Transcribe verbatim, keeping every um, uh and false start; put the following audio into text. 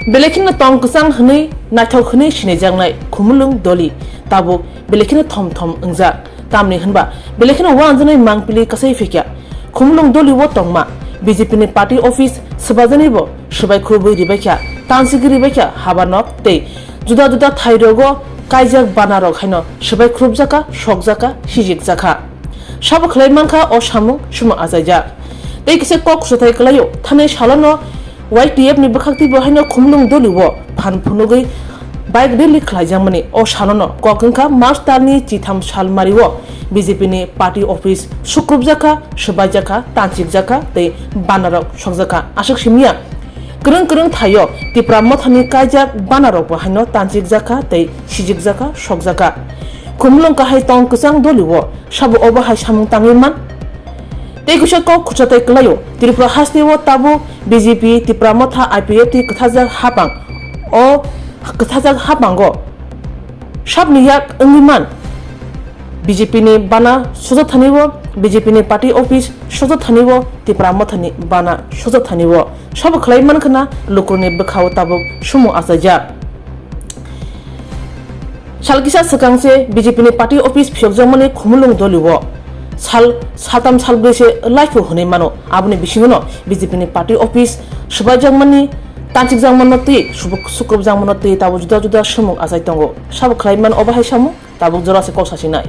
Belai kheno tong kwchang hwnwi naithok hwnwi sinijaknai Khumulwng Dolly tabuk belai kheno thom thom wngjak. Tamni hwnba belai kheno uanjaknai mangpili kasai phikya. Khumulwng Dolly o tongma B J P ni party office swbajaknaibo swbai khurubwi ribaikha, tansigwi ribaikha haba nok tei juda juda thairogo kaijak banarok haino swbai khurubjakha, sokjakha, sijikjakha. Sabo khlai mankha o samung sumo achaijak. Tei kisa kok khwsathai kwlaio, thanai salono Y T F ni bwkhaktwi bo haino Khumulwng Dolly o phan phunugwi bike rally khlaijakmani. O salono kok wngkha March talni chitham salmario B J P ni party office sukrubjakha, swbaijakha, tanchikjakha tei banarok sokjakha. Aswk simiya, kwrwng kwrwng thaio Tipra Mothani kaijak banarokbo haino tanchikjakha tei sijikjakha, sokjakha. Khumulwng kahai tong kwchang Dolly o sabo obo hai samung tangwi man? Tei kusa kok khursa tei kwlaio, Tripura haste o tabuk B J P, Tipra Motha, I P F T kwthajak hapang o kwthajak hapango sabni yak wngwi man? B J P ni bana sojak thani o, B J P ni party office sojak thani o, Tipra Motha ni bana sojak thani o sabo khlai man khna lukurni bwkha o tabuk sumo achaijak. Sal kisa swkang se B J P ni party office phiyokjakmani Khumulwng Dolly o sal saltam salbrwi se laiphu hwnwi mano. Aboni bisingo no B J P ni party office swbaijakmani, tanchikjakmano tei subuk-, sukrubjakmano tei tabuk juda juda samung achai tongo. Sabo khlai man obo hai samung tabuk jora se kok sasinai.